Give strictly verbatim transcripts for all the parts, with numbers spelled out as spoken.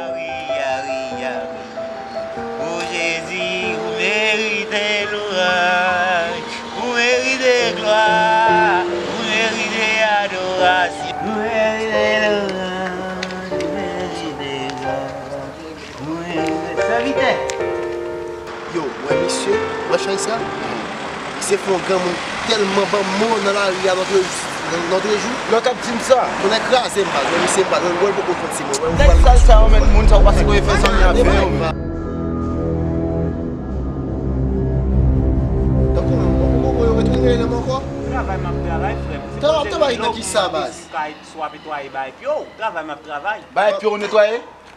Yari, yari, yari. O Jezi, ou merite lwanj, ou merite glwa, ou merite adorasyon. Ou merite lwanj, ou merite glwa, ou merite... Sèvitè! Yo, ou wè misye, ou wè chay sa? Misye fè yon granmoun tèlman ban mo nan lari a, lòt jou, lòt jou. Lòt ap di m sa. Tonnè kraze m, baz, wè misye, baz, wè l poko konn se mwen, wè. Nèg sal sa yo, menm moun sa yo pa sipoze fè zanmi avè yo. Tankou mwen, mwen poko wè yo retounen nan men ankò. Travay m ap travay, frè m. Travay nan ki sa, baz? Sou kay, sou ap netwaye bay pye w. Travay m ap travay. Bay pye w netwaye?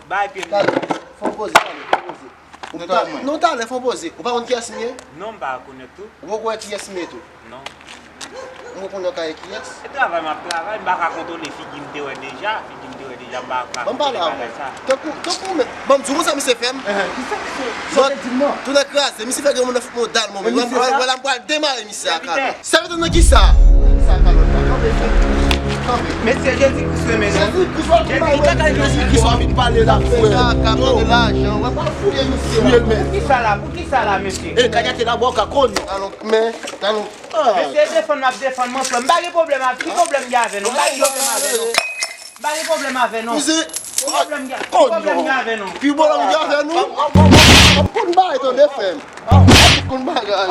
Bay pye m netwaye. Fò m poze, fò m poze. Ou pa, non, talè, fò poze. Ou pa konn kiyès m ye? Non, m pa rekonèt tou. Ou poko wè kiyès m ye tou? Non. M rekonèt kay kiyès? E travay m ap travay, m pa ka kontwole figi m te wè deja, figi m te wè deja, m pa ka kontwole bagay sa. Tankou, tankou, men, ban m di w konsa misye fè m. Kisa misye, sa w te di m nan? Tonnè kraze, misye fè granmoun nan fout mwen dal, mwen menm. Wè la, m pral demare misye a, kalòt. Sèvitè nan kisa? Sa kalòt la. Kanpe, frè. Kanpe. Mesye, Jezi Kris renmen nou. Jezi Kris, w ap pale. Jezi Kris, w ap pale la, frè. Sa ka pran de lajan. W ap fouye misye la. Fouye l, men. Poukisa la? Poukisa la, mesye? E, kanyate la, bò ka konn. Talon, men, talon. Mesye, defann m ap defann mwen, frè. M pa gen pwoblèm avè, ki pwoblèm m gen avè nou? M pa gen pwoblèm avè nou. M pa gen pwoblèm avè nou. Ki pwoblèm gen, ki pwoblèm gen avè nou? Ki pwoblèm gen avè nou? W ap konn bagay, tande, frè m. W ap konn bagay.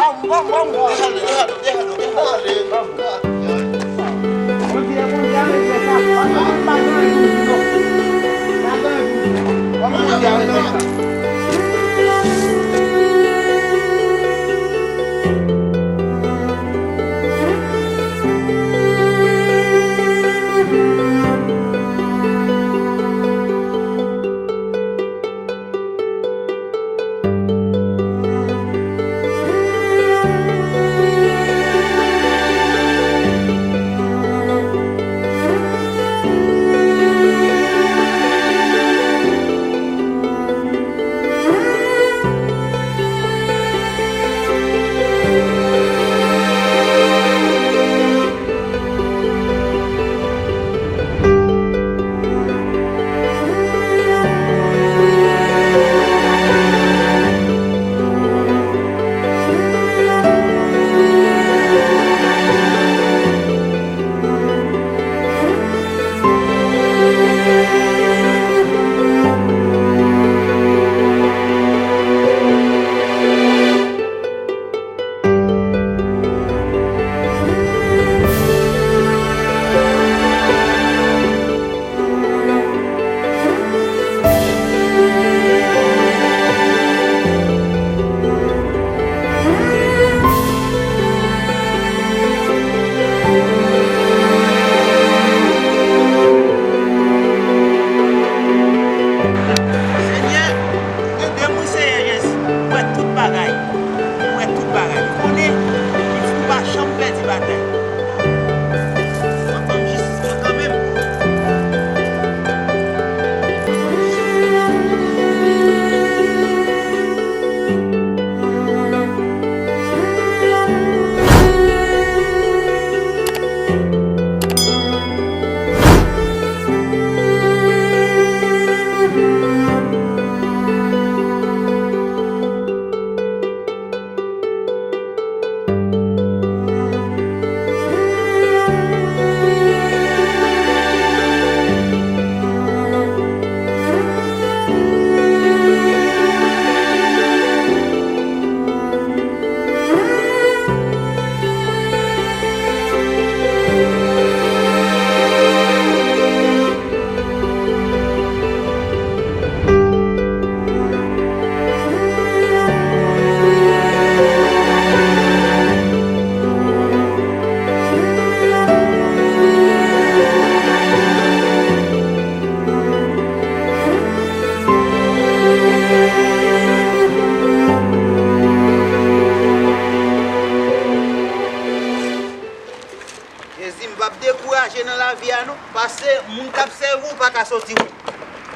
Nan lavi a non, paske moun k ap sèvi w pa ka soti w.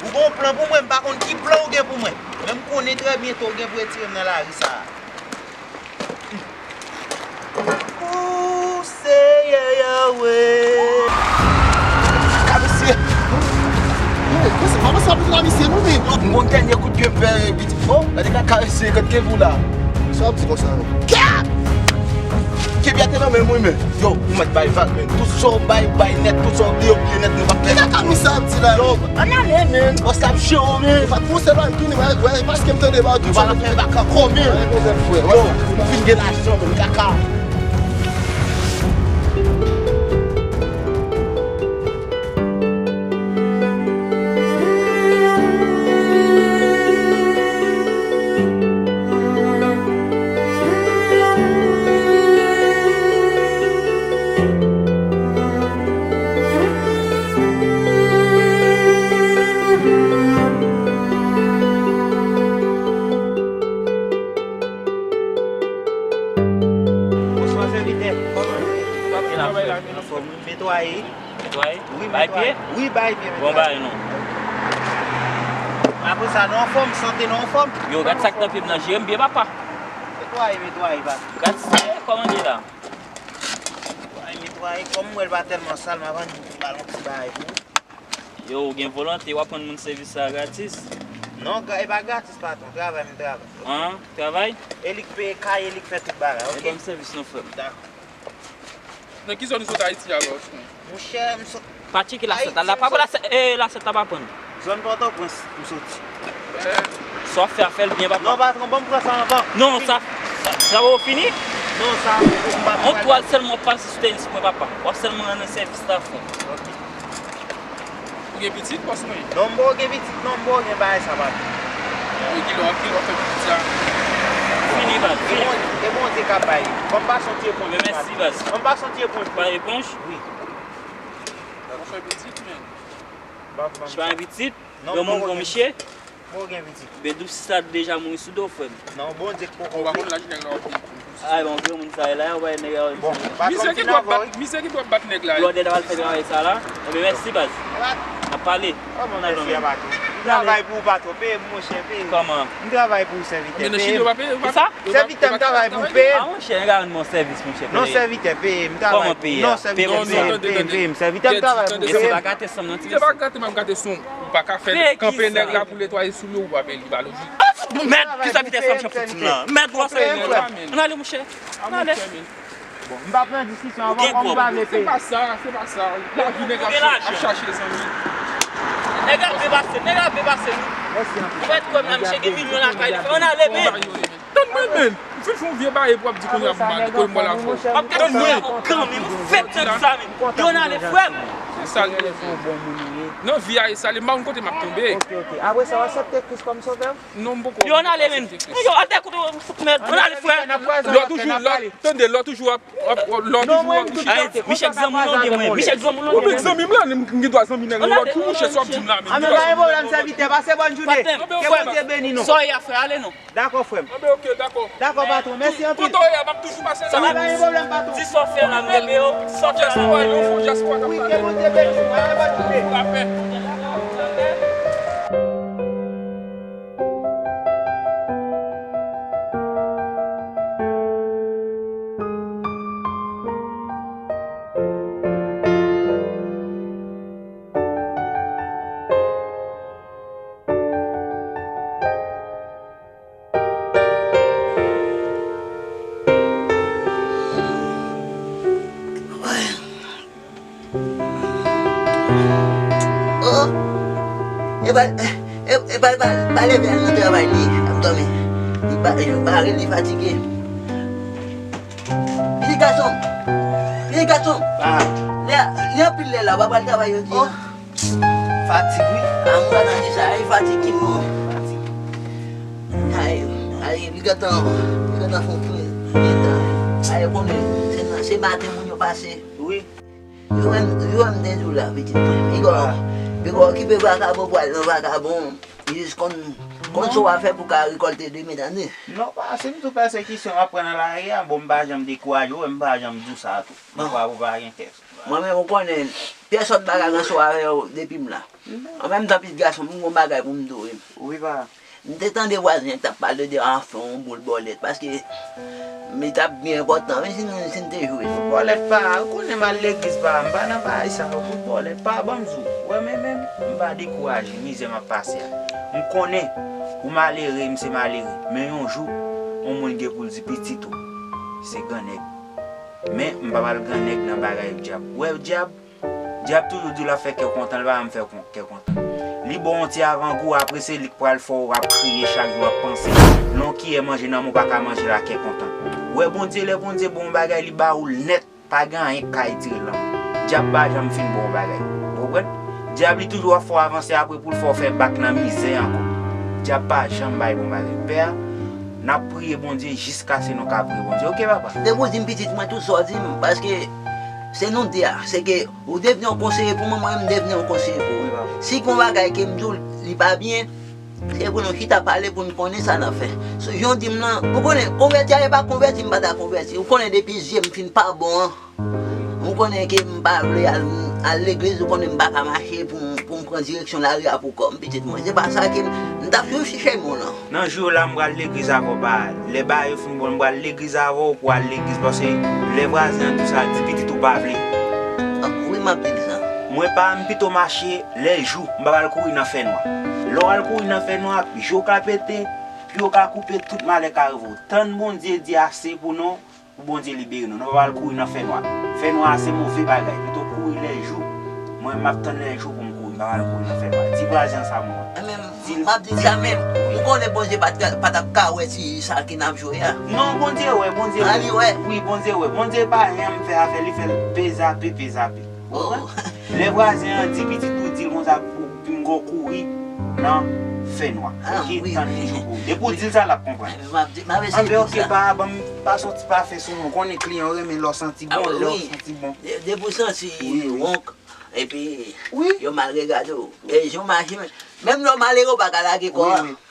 Ou gen yon plan pou mwen, m pa konn ki plan ou gen pou mwen. Men m konnen trè byento ou gen pou retire m nan lari sa a. Ooh, Seyè Yahweh. Kaka mesye. Hey, mesye, pa panse ap vin la, mesye, non, men. M gon dènye kout pye m fè, pitit. Oh, gade kaka mesye, kote ke vou la? Sa w ap di konsa, non? Kat! Ke byen te nan men mwen, men. Yo, ou mèt bay vag, men. Tout sa w bay, bay nèt, tout sa w bliye, bliye nèt, nou p ap fè. Ki kaka misye ap di la? Yo, ann ale, men. Bòs la ap cho, men. Fat pou se lwa, m vini, wè, wè, paske m tande ba tout sa. Yo, pa nan fè bak ankò, men. Yo, m fin gen lajan, men, kaka. Bonswa, sèvitè. Kòman nou ye? Anfòm, wi, netwaye. Netwaye? Wi, bay pye? Wi, bay pye, netwaye. Bon, bay non. Apre sa, nou anfòm, sante nou anfòm? Yo, gad sa k nan pye m nan, jere m byen, papa. Netwaye, netwaye, papa. Gad sa, kòman ye la? Netwaye, netwaye. Kòm m wè l pa tèlman sal, m ap annik ba l yon ti bagay pou ou. Yo, ou gen volonte, w ap rann moun sèvis sa gratis? Non, gra- e pa gratis, patwon. Travay, m travay. An, travay? E li k peye kay, e li k fè tout bagay, oke? E ban m sèvis non, frè m. Dakò. Nan ki zòn ou sot Ayiti a, bòs mwen? Monchè, m sot Pa tcheke lasèt la, la pa pran lasèt, e, lasèt la pa pran. Zòn Pòtoprens, m soti. Sa w ap fè a, fè l byen, papa. Non, patwon, ban m pran sa anvan. Non, sa, sa, sa w fini? Non, sa, m pa On twal sèlman w ap pase sou tenis mwen, papa. W ap sèlman rann sèvis la, frè. Ok. Ou gen pitit, bòs mwen? Non, m poko gen pitit, non, m poko gen bagay sa, papa. Ou kilè, kilè w ap fè pitit sa? Fini, baz, fini. E Bondye, e Bondye k ap bay. Ban m pase yon ti eponj. Men mèsi, baz. Ban m pase yon ti eponj. Pa eponj? Wi. Ou fè pitit, men. Ou pa gen pitit? Granmoun kon misye? M poko gen pitit. Ben, Doub Sis la deja mouri sou do, frè m. Non, Bondye k poko ouvri. Ou pa konn laj nèg la, ok. Ay, bon, granmoun sa ye la, yo bay nèg la. Bon, patwon, mizè ki dwe ap bat, mizè ki dwe ap bat nèg la. Blòdè ta pral fè travay sa la. Enben, mèsi, baz. N ap pale. Kòman mèsi a patwon? M travay pou ou, patwon. Peye m, monchè, peye m. Kòman? M travay pou ou, sèvitè. Peye m. Kisa? Sèvitè, m travay pou ou, peye m. A, monchè, nèg la rann mwen sèvis, monchè, peye. Non, sèvitè, peye m, m travay pou ou. Non, sèvitè, peye m, peye m, peye m, sèvitè, m travay pou ou, peye m. Mesye, pa gate san m, non, ti mesye. Misye pa gate, m ap gate san w. Ou pa ka fè kanpe nèg la pou netwaye sou li, ou pa peye li, pa lojik. Mèd, ki sa vitès sa m fè fouti m nan? Mèd, ou ap fè nèg la. Ann ale, monchè. Ann ale. Bon, m pa pran diskisyon avan, kòm m pa vle peye. Se pa sa, se pa sa. Lavi nèg la ap chache, zanmi. Nèg la ap depase, nèg la ap depase nou. Mèsi anpil. Ou mèt kwè m la, misye gen milyon lakay li. Ann ale, men. Tann mwen, men. Ou fin fè yon vye bagay pou w ap di kounye a pou m ale, pou m al avè w. Tann mwen. Ou kanmenm, ou fèk tann sa, men. Yo, ann ale, frè m. Se sa l ye. Nan vi a, e sa l ye. M pa konn kote m ap tonbe. Ok, ok. Apre sa, w aksepte Kris kòm sovè w? Non, m poko. Yo, ann ale, men. Yo, atè kote w fout mèd. Ann ale, frè. Lè w toujou, lè, tande, lè w toujou ap, ap, lè w toujou ap. Ay, Michèk zanmi w lan de mwen. Michèk zanmi w lan de mwen. Ou menm zanmi m lan, m gen dwa zanmi nèg lòt jou, monchè, sa w ap di m la, men. Anben, pa gen pwoblèm, sèvitè. Pase bòn jounen. Ke Bondye beni nou. Sa w ye a, frè, ale non. Dakò, frè m. Anben, ok, dakò. Dakò, patwon. Mèsi anpil. Kote w ye a, m ap toujou pase la. Anben, pa gen pwoblèm, patwon. Di sa w fè la, m renmen w. Sa w fè la, m renmen w. Wi, ke Bondye beni w. Pase bòn jounen. Lapè. Oh. E pa, e, e pa, pa, pa leve al nan travay li, ap dòmi. Li pa, li pare, li fatige. Pitit gason m. Pitit gason m. Ah. Lè, lè anpil lè la, w pa pral travay jodi a? Oh. Fatig, wi. A, mwen pa nan di sa, e fatig ki mwen. Ay, ay, li gentan, li gentan fè yon pil tan. Ay, konnen, se nan, se maten moun yo pase. Wi. Yo wè m, yo wè m te di w la, pitit mwen. Piga, piga okipe vakabon, pral nan vakabon. Jis konn, konn sa w a fè pou w ka rekòlte demen, tande. Non, pa, si m tou pèsekisyon w ap pran nan lari a, bon, m pa janm dekouraje w, m pa janm di w sa tou. Bon. Ou pa, ou pa gen kè. Mwen menm, ou konnen, Fè sòt bagay ranse avè yo depi m la. An menm tan, pitit gason m, m gon bagay pou m di w wi. Wi, pa. M te tande vwazen an t ap pale de anfen yon boul bòlèt, paske li t ap byen enpòtan, wi, si n, si n te jwe. Boul bòlèt pa, ou konnen m al legliz pa, m pa nan bagay sa yo, boul bòlèt pa, ban m di w. Wè, men, men, m pa dekouraje, mizè m ap pase a. M konnen, ou malere, m se malere, men yon jou, yon moun gen pou l di pitit ou, se grannèg. Men, m pa pral grannèg nan bagay dyab. Wè, dyab, Dyab toujou di w l ap fè kè w kontan, li pa janm fè w kè kontan. Li ba w yon ti avangou, apre se li k pral fè w ap kriye chak jou, w ap panse. Lè yon kiyè manje nan men w, ou pa ka manje l ak kè kontan. Ou wè Bondye, lè Bondye ba w yon bagay, li ba w l nèt, pa gen anyen k ka retire l nan men w. Dyab pa janm fin ba w yon bagay. Ou konprann? Dyab li toujou ap fè w avanse apre pou l fè w fè bak nan mizè ankò. Dyab pa janm bay bon bagay. Pè a, n ap priye Bondye jiskaske nou ka priye Bondye. Oke, papa? Depi w di m pitit mwen, tout sa w di m, paske se nou de a, se ke ou devni yon konseye pou mwen, mwen menm m devni yon konseye pou ou. Wi, papa. Si gon bagay ke m di w, li pa byen, se pou nou chita pale pou n konnen sa n ap fè. So, jan w di m lan, ou konnen, konvèti a, e pa konvèti, m pa ta konvèti. Ou konnen depi zye m fin pa bon an, ou konnen ke m pa vle al, al legliz, ou konnen m pa ka mache pou m, pou m pran direksyon lari a pou kò m, pitit mwen. Se pa sa ke m, m t ap swiv si chemen w lan. Nan jou yo la, m pral legliz avè w, pa lè bagay yo fin bon, m pral legliz avè w pou al legliz, paske lè vwazen an di w sa, di pitit ou pa vle. Ah, wi, m ap di l sa. Mwen pa, m pito mache lè jou, m pa pral kouri nan fènwa. Lè w al kouri nan fènwa, je w ka pete, pye w ka koupe, tout malè ka rive w. Tann Bondye di ase pou nou, pou Bondye libere nou. Nou pa pral kouri nan fènwa. Fènwa a se move bagay. Pito kouri lè jou. Mwen, m ap tann lè jou pou m kouri. M pa pral kouri nan fènwa. Di vwazen an sa pou mwen. Di l. M ap di l sa menm. M konnen Bondye pa t ka, pa t ap ka wè ti sa ke n ap jwe a. Non, Bondye wè, Bondye wè. A, li wè. Wi, Bondye wè. Bondye pa janm fè afè li, fè l pezape, pezape. Ou konprann? Lè vwazen an di pitit ou, di l konsa pou, pou m gon kouri nan fènwa. Ah, oke, wi, tann wi. Li jou pou. Depi w di l sa, l ap konprann. M ap di, m ap eseye di l sa. Anben, oke, pa, ban m pase yon ti pafen sou mwen. Ou konnen kliyan yo renmen lè w santi bon, lè w santi bon. Ah, wi. De-, depi w santi wonk, epi yo mal regade w. E jan w mache, menm lè w malere, w pa ka lage kò a. Wi, wi.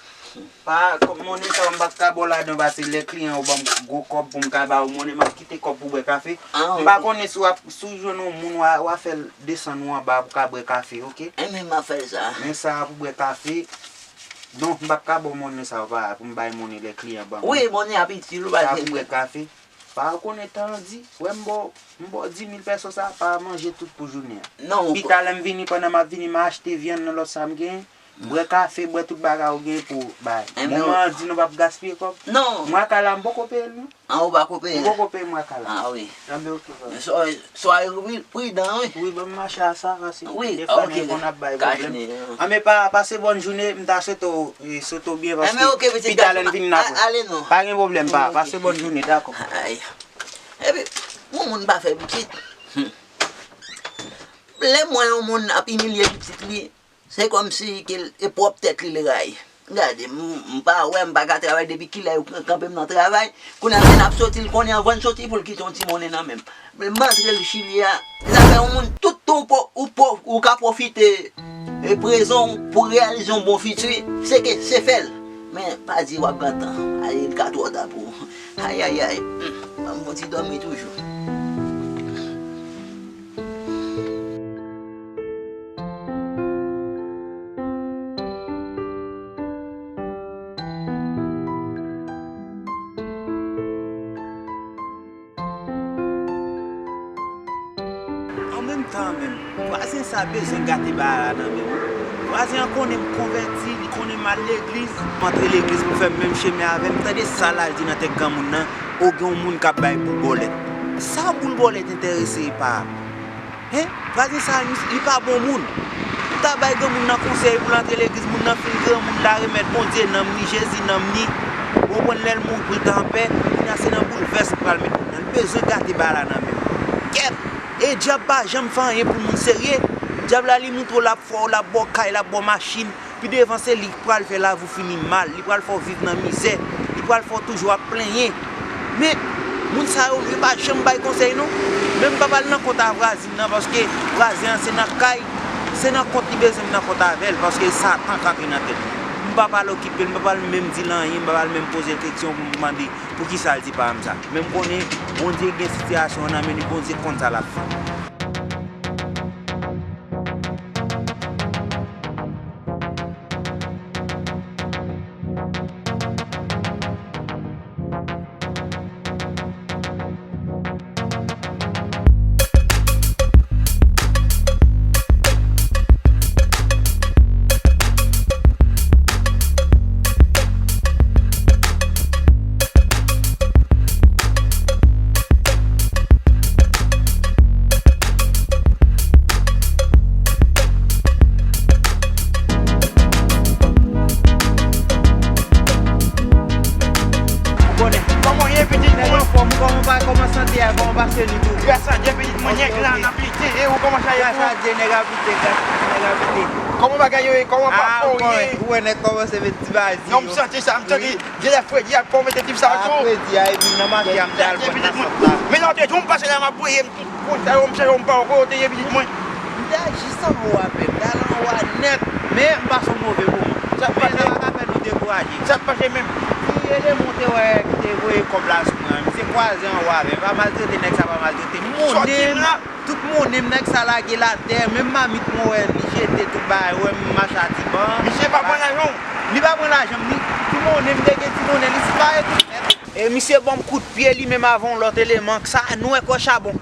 Pa, kòb monnen sa yo, m p ap ka ba w ladan, paske lè kliyan yo ban m gwo kòb pou m ka ba yo monnen, m ap kite kòb pou bwè kafe. Ah, wi. M pa konnen si w ap, si w jwenn yon moun, w a, w a fè l desann ou anba pou ka bwè kafe, oke? Enben, m ap fè l sa. Men sa a pou bwè kafe. Non, m p ap ka ba w monnen sa yo, pa, pou m bay monnen lè kliyan ban mwen. Wi, monnen ap itil ou. Sa a pou bwè kafe. Pa, ou konnen tan an di, wè m ba w, m ba w di mil pèso sa, pa manje tout pou jounen an. Non. Pita lè m vini, pandan m ap vini, m a achte vyann nan lòt sa m genyen. Bwè kafe, bwè tout bagay ou gen pou bay. Enben, moman an di nou p ap gaspiye kòb. Non. Mwaka la, m poko peye l, non. An, ou pako peye l? M poko peye mwaka la. Ah, wi. Anben, oke, papa. Men swa, swa pri-, pridan, wi. Wi, ban m mache a sa, paske wi, defwa oke, nèg konn ap bay pwoblèm. Anben, pa, pase bòn jounen, m ta swete w, e, swete w byen, paske pita lè n vin n ap wè. Ale non. Pa gen pwoblèm, pa, pase bòn jounen, dakò. Ay. Epi, yon moun pa fè pitit. Hmm. Lè m wè yon moun ap imilye pitit li, se kòmsi ke l, e pwòp tèt li l rayi. Gade, m, m pa wè, m pa ka travay depi kilè yo pran kanpe m nan travay. Kounye a, lè n ap soti, l konnen anvan n soti pou l kite yon ti monnen nan men m. M antre l chili a. Zafè yon moun, tout tan ou po-, ou po-, ou ka pwofite, e, prezan w pou reyalize yon bon fiti, se ke, se fè l. Men, pa di w ap gentan. Ay, li ka twò ta pou ou. Ayayay. Hmm. Ban m fon ti dòmi toujou. An menm tan an menm, vwazen sa bezwen gate bagay la nan men m. Vwazen an konnen m konvèti, li konnen m al legliz. M antre legliz pou fè menm chemen avè m. Tande sa l al di nan tèt granmoun nan, o gen yon moun k ap bay boul bòlèt. Sa boul bòlèt enterese epa a? Hen? Vwazen sa, li, li pa bon moun. Ou ta bay granmoun nan konsèy pou l antre legliz, moun nan fin granmoun, l a remèt Bondye nanm ni, Jezi nanm ni. Ou konprann, lè l mouri pou l ta anpè, kounye a se nan boulvès li pral met moun nan. Li bezwen gate bagay la nan men l. Kèt! E dyab pa janm fè anyen pou moun serye. Dyab la, li montre w l ap fè w, l ap ba w kay, l ap ba w machin. Pi devan se li k pral fè lavi w fini mal, li pral fè w viv nan mizè, li pral fè w toujou ap plenyen. Men, moun sa yo, yo pa janm bay konsèy non. Men m p ap al nan kont a vwazin nan, paske vwazen an se nan kay, se nan kont li bezwen m nan kont avè l, paske Satan k antre nan tèt li. M p ap al okipe l, m p ap al menm di l anyen, m p ap al menm poze l keksyon pou m mande poukisa l di pa m sa. Men m konnen Bondye gen sitiyasyon an nan men li, Bondye konn sa l ap fè. Kòman w pase, Nico? Gras a Dye, pitit mwen, nèg la nan pite. E ou, kòman sa ye? Gras a Dye, nèg a pite, gras a Dye, nèg a pite. Kòman bagay yo ye? Kòman pa ou ye? Ou wè nèg kòmanse met ti bazi. Non, m santi sa, m santi. Genlè fredi ap fè w mete tip sa tou. Fredi a, epi nan mache a, m te al pran nan sant la. Men non, te di w m pase la, m ap voye m tout. Konsa yo, m chèche m pa wè kote yo te ye, pitit mwen. M te al jis anwo a, pè. M te al anwo a nèt. Men m pase yon move moman. Sa k pase? Men sa pa ka fè nou dekouraje. Sa k pase menm? Ti eleman w te wè ki te voye kòb la sou mwen an, misye kwaze anwo avè m. Pa maltrete nèg sa, pa maltrete m. Monnen m, tout monnen m, nèg sa lage l atè. Menm mamit mwen wè, li jete tout bagay, wè m mache a ti ban. Misye pa pran lajan w? Li pa pran lajan m, li, ti monnen m, te gen ti monnen, li sipaye tout nèt. E misye ban m kout pye li menm avè yon lòt eleman, sa nou wè kwè chabon.